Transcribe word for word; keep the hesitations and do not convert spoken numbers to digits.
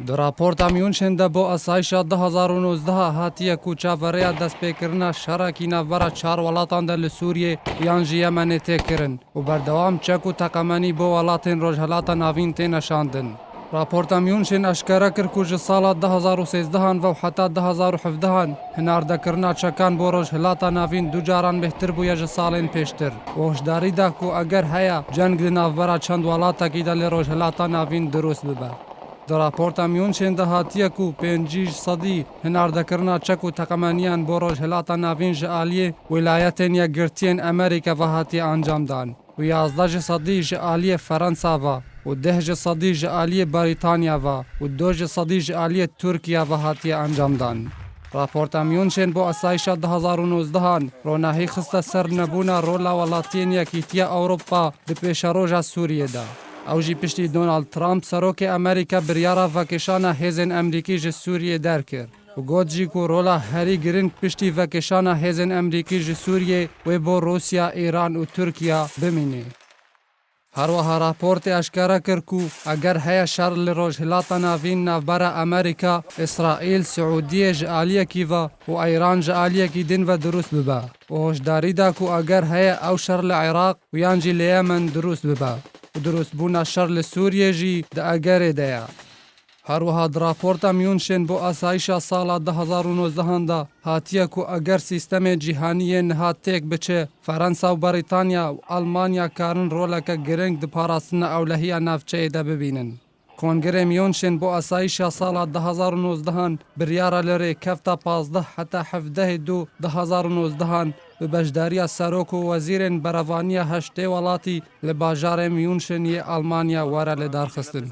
Di raporta München de bo asayişa du hazar û nozdeh hatiye ku çaverêya destpêkirina şerekî navbera çar welatan de li Sûriyê yan jî Yemenê tê kirin û berdewam çek û teqemenî bo welatên Rojhilata Navîn têne şandin. Raporta München eşkere kir ku ji sala du hazar û sêzdeh ve û heta du hazar û hevdeh hinardekirina çekan bo Rojhilata Navîn du caran bêhtir bûye ji salên pêştir û hişdarî da ku eger heye ceng di navbera çend welatekî de li Rojhilata Navîn dirust bibe. Di raporta München de hatiye ku pêncî ji sedî hinardekirina çek û teqemeniyan bo Rojhilata Navîn ji aliyê Wîlayetên Yekgirtiyên Amerîka ve hatiye encamdan û yazdeh ji sedî ji aliyê Ferensa ve û deh ji sedî ji aliyê Barîtanya ve û du ji sedî ji aliyê Tirkiya ve hatiye encamdan. Raporta München bo asayişa du hazar û nozdeh ronahî xiste ser nebûna rola welatiyên Yekîtiya Ewropa di pêşeroja Sûriyê de. Ew jî piştî Donald Trump, serokê Amerîka, biryara vekişana hêzên Amerîkî ji Sûriyê derkir û got jî ku rola herî giring piştî vekişana hêzên Amerîkî ji Sûriyê wê bo Rûsya, Îran û Tirkiya bimîne. Her wiha raportê eşkere kir ku eger heye şer li Rojhilata Navîn navbera Amerîka, Îsraîl, Siûdiyê ji aliyekî ve û Îran ji aliyekî din ve dirust bibe û hişdarî da ku eger heye ew şer li Iraq û yan jî li Yemen dirust bibe û dirustbûna şer li Sûriyê jî di egerê de ye. Her wiha di raporta München bo asayişa sala du hazar û nozdeh de hatiye ku eger sîstemê cîhanî yê niha têk biçe, Ferensa û Brîtanya û Almanya karin roleke giring di parastina ewlehiya navçeyê de bibînin. Kongrê München bo asayişa sala du hazar û nozdeh biryara li rêkefta pazdeh heta hevdehê du du hazar û nozdeh bi beşdariya serok û wezîrên berevaniya heştê welatî li bajarê München yê Almanya were lidarxistin.